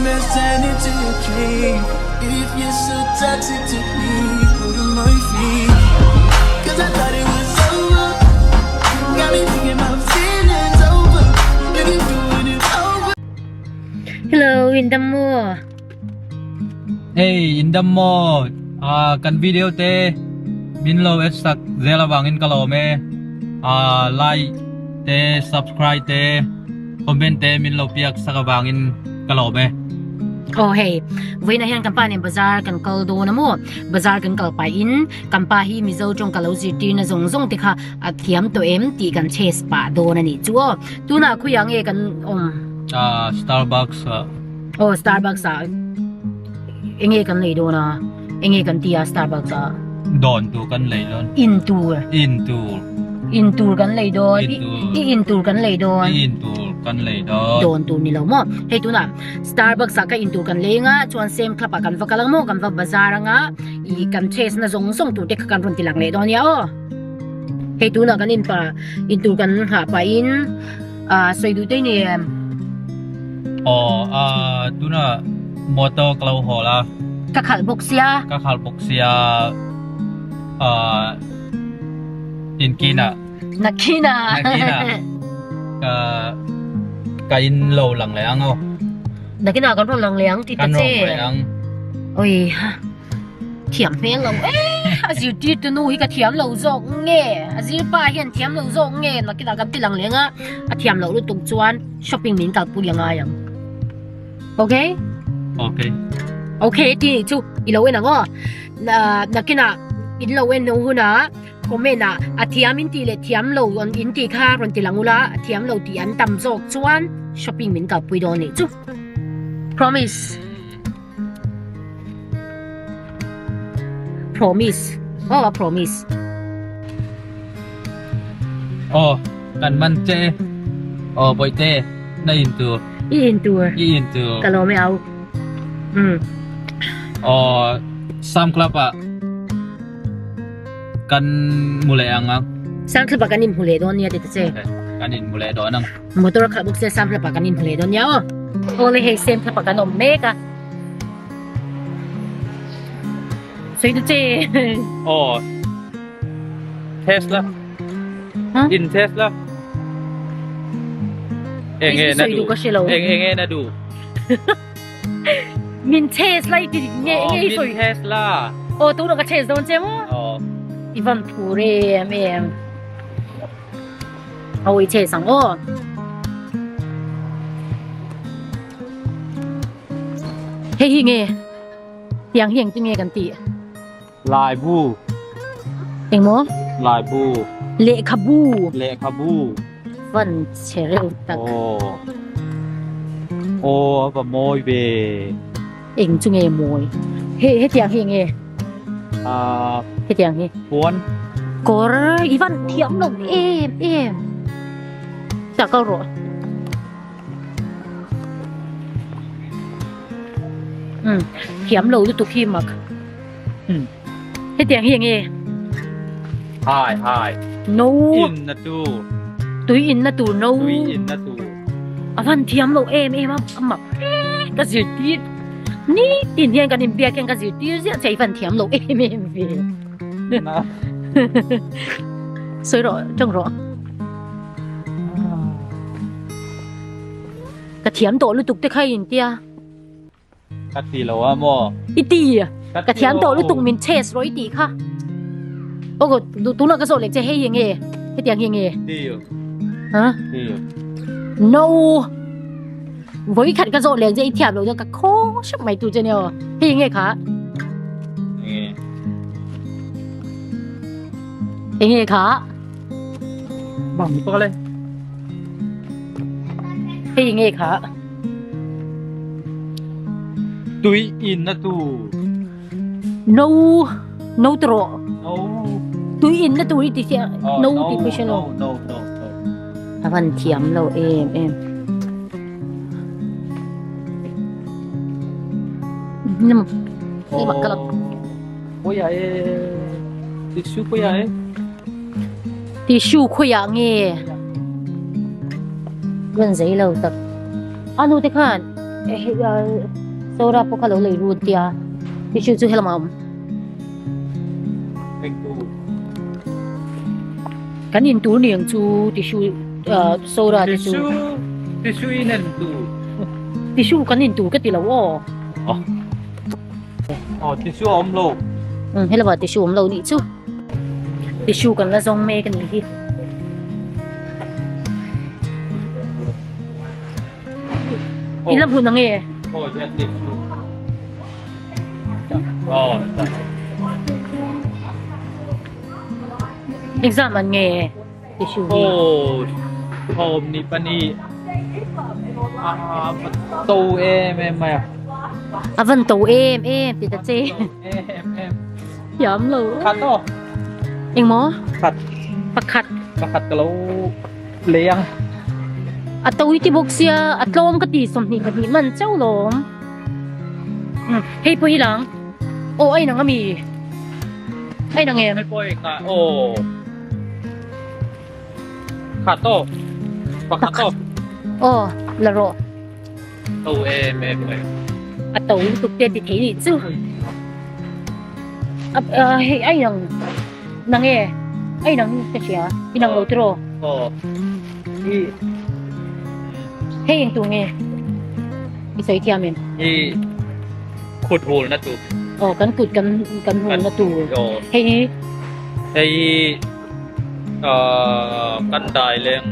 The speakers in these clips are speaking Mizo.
Nightmares turn into a dream. If you're so toxic to me, put on my feet. Cause I thought it was over. Got me thinking my feelings over. You keep doing it over. Hello, in dam maw? Hey, in dam maw? Ah, kan video te min lo en sak zel avangin ka lawm e. Ah, like te, subscribe te, comment te min lo piak sak avangin ka lawm e. Oh hei, vawiinah hian kan pa nen bazar kan kal dawn a maw? Bazar kan kal pahin kan pa hi Mizo tawng ka lo zirtirna zawng zawng te kha a thiam tawh em tih kan chase pah dawn a nih chu aw. Tunah khawiah nge kan awm? Ah, Starbucks ah. Aw, Starbucks ah enge kan lei dawn a? Enge kan ti a Starbucks ah? Dawn tur kan lei dawn. In tur. In tur. In tur kan lei dawn. In tur. I in tur kan lei dawn. I in tur kan lei dawn. Dawn tur ni lo maw? Hei tunah Starbucks ah ka in tur kan lei anga chuan Sam Club ah kan va kal ang maw? Kan va bazar anga i kan chase na zawng zawng tur te kha kan rawn ti lang leh dawn nia aw. Hei tunah kan in pa in tur kan nghah pahin ah sawi duh te ni em? Aw ah tunah motor ka lo hawl a. Ka khalh bawk sia. Ka khalh bawk sia ah inkinah. Nakinah. Nakinah ka ka in lo lang leh ang aw. Nakinah kan rawn lang leh ang ti ta che. Kan rawn leh ang. Oi ha. Thiam hmel lo e a zirtir tu nu hi ka thiam lo zawk nge a zir pa hian thiam lo zawk nge nakinah kan ti lang leng a a thiam loh lutuk chuan shopping min kalpui a ngai ang okay okay okay ti nih chu i lo en ang aw nakinah in lo en hunah comment ah a thiam in tih leh thiam lo in tih kha rawn ti lang ula a thiam lo tih an tam zawk chuan shopping min kalpui dawn nih chu promise. Promise. Oh, a promise. Oh, kan man che. Oh, boite, na in tur. I in tur. I in tur. Ka lawm e au. Mm. Oh, Sam Club ah kan mu leh ang ang. Sam Club ah kan in hmu leh dawn nia ti ta che. Kan in hmu leh dawn ang. Motor a khalh bawk sia Sam hlapa kan inhmu leh dawn nia aw. Awle hei Sam hlapa kan awm mek a. Sawi ta che. Aw. Test la. In test la. Eng nge na duh. Eng eng nge na duh. Min test la i ti nge nge i sawi. Min test la. Aw tunah ka test dawn che maw. Aw. I van phur em em. Awi che sang aw. Hei hi nge tiang hi engtin nge kan tih? Laibu. Engmaw? Laibu. Lehkhabu. Lehkhabu. Van che reuh tak. Aw. Aw a va mawi ve. Eng chu nge mawi? Hei hetiang hi enge? Ah. Hetiang hi. Puan. Kawr i van thiam lo em em. Chah kal rawh. Um thiam lo lutuk hi mak. Um. Hetiang hi enge? Hai hai. No. In na tur. Tui in na tur no. Tui in na tur. A van thiam lo em em a a mak ka zirtir nitin hian kan inbiak hian ka zirtir ziah che i van thiam lo em em ve. Sawi rawh tawng rawh. Ka thiam tawh lutuk te kha i intia. Ka ti lo a maw? I ti! Ka thiam tawh lutuk min chase rawh i tih kha. Aw tunah ka zawh leh che hei enge? Hetiang hi enge? Deal. Ha? Deal. No! Vawi khat ka zawh leh che i thiam lo chuan ka khaw hrep mai tur che nia aw. Hei enge kha? Enge? Enge kha? Bang ni pakale. Hei nge kha. Tui in na tu. No no tro. No. Tui in na tu i ti sia no ti question no no no no. Avan thiam lo em em. Nam. Ni mak kalak. Khawiah e tissue khawiah e. Tissue khawiah nge? Rawn zei lo tak. A nu te khan Soda pawh kha lo lei rut tia tissue chu helamah a awm. Kan in tur ni ang chu tissue ah soda te chu. Tissue tissue in en tur. Tissue kan in tur ka ti lo aw. Aw tissue a awm lo. Umm helamah tissue awm lo nih chu. Tissue kan la zawng mek a nih hi. I la hmun ang e. Aw hian tissue. Aw. Exam an nge tissue hi. Aw thawm ni pani a to em em mai a. A van to em em ti ta che. Em em. Thiam lo. Khat aw. Engmaw? Khat. Pakhat. Pakhat ka lo lei ang. A to i ti bawk sia a tlawm ka ti 22 man chauh lawm. Hei pawh hi lang. Aw a inang ami. A inang em? Hei pawh hi aw. Khat aw. Pakhat aw. Aw la rawh. To em em mai. A to lutuk te ti thei nih chu. A hei a inang nang e. A inang ka hria. Inang lo tiraw? Aw. Hei eng tur nge? I sawi thiam em? I kut hul na tur. Aw kan kut kan kan hul na tur. Aw. Hei hi? Hei hi kan dai leng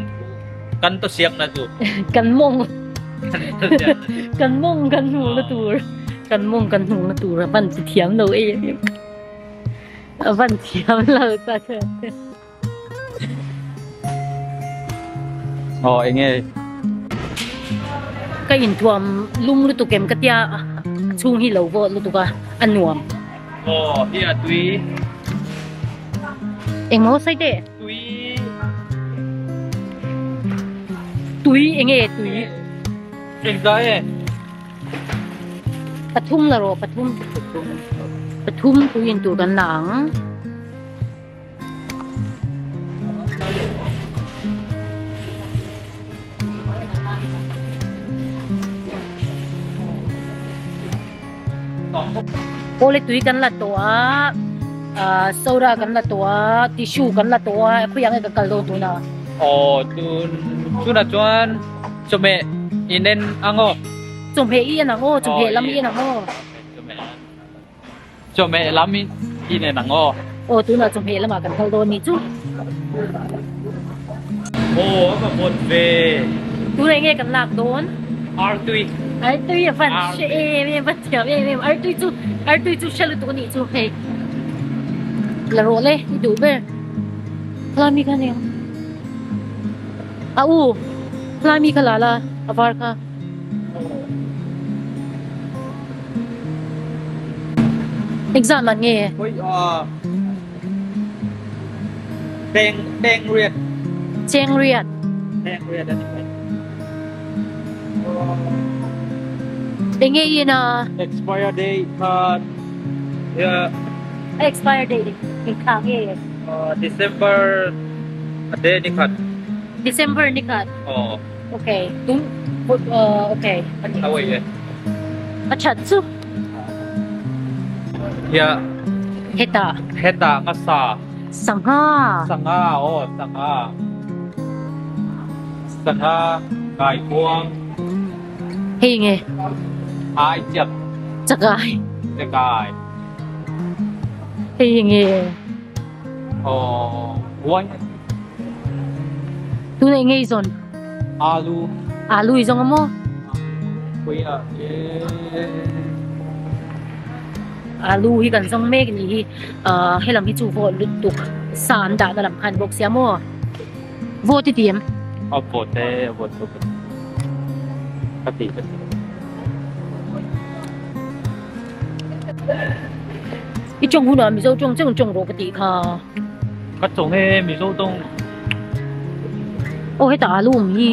kan to siak na tur. Kan mawng. Kan mawng kan hul na tur. Kan mawng kan hul na tur a van chi thiam lo e. A van thiam lo ta. Aw enge Ka inthuam lum lutuk em ka tia a chhung hi lo vawt lutuk a a nuam. Aw hi a tui. Engmaw sawi teh? Tui. Tui enge tui? Engzah e? Pathum la rawh pathum. Pathum tui in tur kan la ang. Awle tui kan la tawh a ah soda kan la tawh a tissue kan la tawh a khawiah nge ka kal dawn tuna. Aw tun tunah chuan chawhmeh inen ang aw. Chawhmeh i en ang aw chawhmeh lam i en ang aw. Chawhmeh lam i nen ang aw. Aw tunah chawhmeh lamah kan kal dawn nih chu. Aw a va vawt ve. Tunah enge kan lak dawn? Artui. Artui a van hre em em va thiam em em artui chu artui chu hre lutuk a nih chu hei. La rawh le i duh ber. Khalai mi kha nia. A u khalai mi kha la la a var kha. Exam an nge? Cheng cheng riat. Cheng riat. Cheng riat ani mai. Enge i na? Expire date kha ya. Expire date eng kha nge? December de ni khat. December ni khat. Oh. Okay, tun uh, okay. Awai e. A that chu. Ya. Heta. Heta nga sa. Sangha. Sangha oh sangha. Sangha ngai kuang. Hei nge. Ai chak. Chakai. Chakai. Hei nge. Oh, huai. Tunah enge i zawn? Alu. Alu i zawng a maw? Pui a e. Alu hi kan zawng mek ni hi. Ah helam hi chu vawt lutuk sa an dahna lam khan bawk sia maw? Vawt i ti em? A vawt e, a vawt lutuk. Ka ti ka ti. I tawng hunah Mizo tawng chauh tawng rawh ka tih kha. Ka tawng e Mizo tawng. Aw hetah alu awm hi.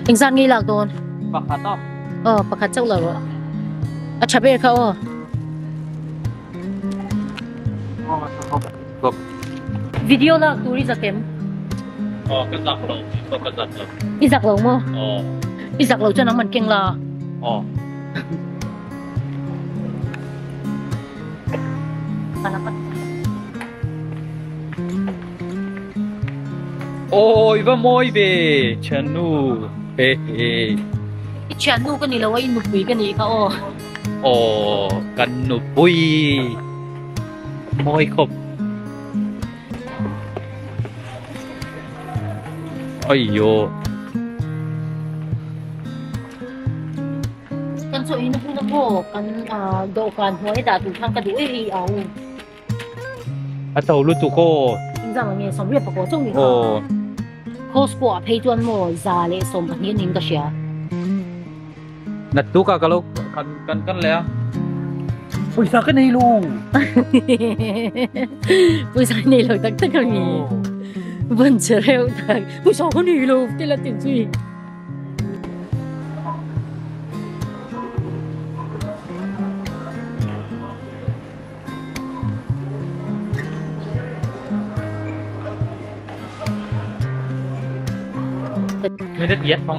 Engzat nge i lak dawn? Pakhat a. Aw pakhat chauh lo rawh. A tha ber kha aw. Video lak tur i zak em? Aw ka zak lo, keipawh ka zak lo. I zak lo maw? Aw. I zak lo chuan nangman keng la. Aw. Aw i va mawi ve thiannu he he. I thiannu ka ni lo a i nupui ka nih kha aw. Aw kan nupui mawi khawp. Aiyo. Kan chaw in hun a maw kan dawhkan hnuai dah tur khan ka duh ei ang. A to lutuk aw. Engzam ang nge sawmriat pakua chauh ni kha. Aw. Costco ah phei chuan maw 112 niin ka hria. Naktuk ah ka lo kan kan kan leh a. Pawisa ka nei lo. Pawisa nei lo tak tak ami. Van che reuh tak. Pawisa ka nei lo te la ti zui.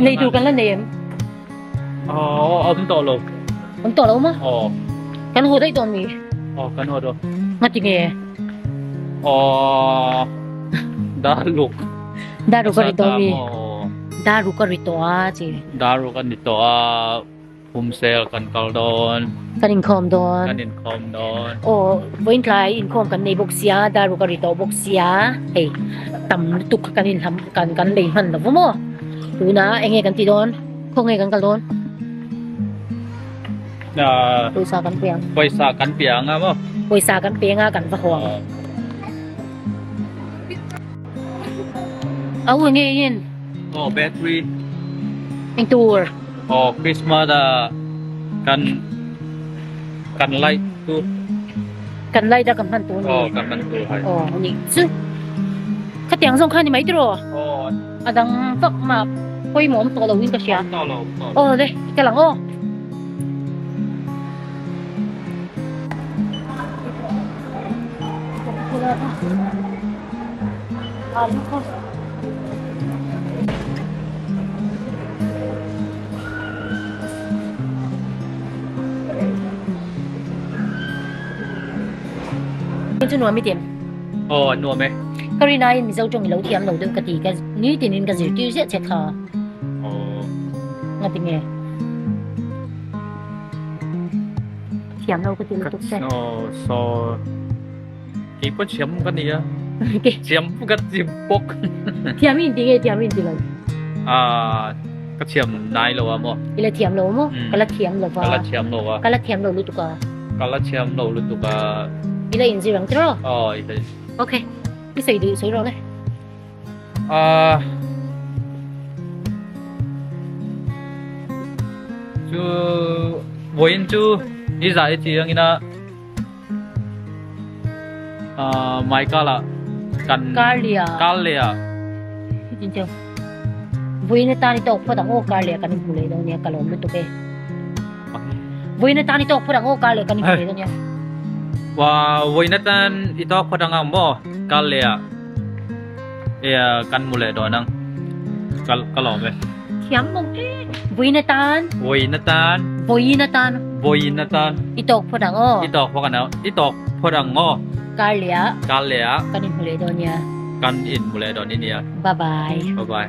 Nei tur kan la nei em? Aw, awm tawh lo. Awm tawh lo maw? Aw. Kan haw daih tawh mi? Aw, kan haw dawn. Ngati nge? Aw, daruk. Daruk a ri tawh mi? Daruk a ri tawh a chi. Daruk a ni tawh a. Pumsel kan kal dawn. Kan inkhawm dawn. Kan inkhawm dawn. Aw, vawiin tlai inkhawm kan nei bawk sia, daruk a ri tawh bawk sia. Hei, tam lutuk kha kan inhlam kan kan lei hman lo va maw? Tunah eng nge kan ti dawn? Khaw nge kan kal dawn? Pawisa kan pe ang. Pawisa kan pe ang a maw? Pawisa kan pe ang a, kan va haw ang. Au eng nge in? Aw, battery. Eng tur? Aw Christmas a kan kan light tu. Kan light a kan hman tur ni. Aw kan hman tur hai. Aw ni chu. Khatiang zawng kha ni mai tiraw? Aw. A dang vak mah pawimawh awm tawh lo in ka hria. Awm tawh lo awm tawh lo. Aw le i kal ang aw. Chu nuam i ti em? Aw a nuam e. Ka rin aiin Mizo tawng i lo thiam lo deuh ka ti ka nitin in ka zirtir ziah che kha. Aw. Nga ti nge? Thiam lo ka ti lutuk che. Aw so Kei pawh thiam ka ni a. Thiam ka ti bawk. Thiam in ti nge thiam in ti lo? Ah, ka thiam nai lo a maw? I la thiam lo maw? Ka la thiam lo va. Ka la thiam lo a. Ka la thiam lo lutuk a. Ka la thiam lo lutuk a. I la inzir ang tiraw? Aw, i la. Okay, i sawi duh sawi rawh le. Ah, chu vawiin chu i zai chiang ina. Maikala kan Karlia Karlia Tin cheu Vuina tan i tawk phawt ang aw Karlia kan inhmu leh dawn nia ka lawm lutuk e Vuina tan i tawk phawt ang aw Karlia kan inhmu leh dawn nia Wa vuina tan i tawk phawt ang ang maw Karlia kan hmu leh dawn ang ka ka lawm e Thiam bawk e Vuina tan Vuina tan Vuina tan Vuina tan I tawk phawt ang aw I tawk phawt ang I tawk phawt ang aw Kar leh ah Kar leh ah Kan inhmu leh dawn nia Kan inhmu leh dawn nia Bye bye Bye bye.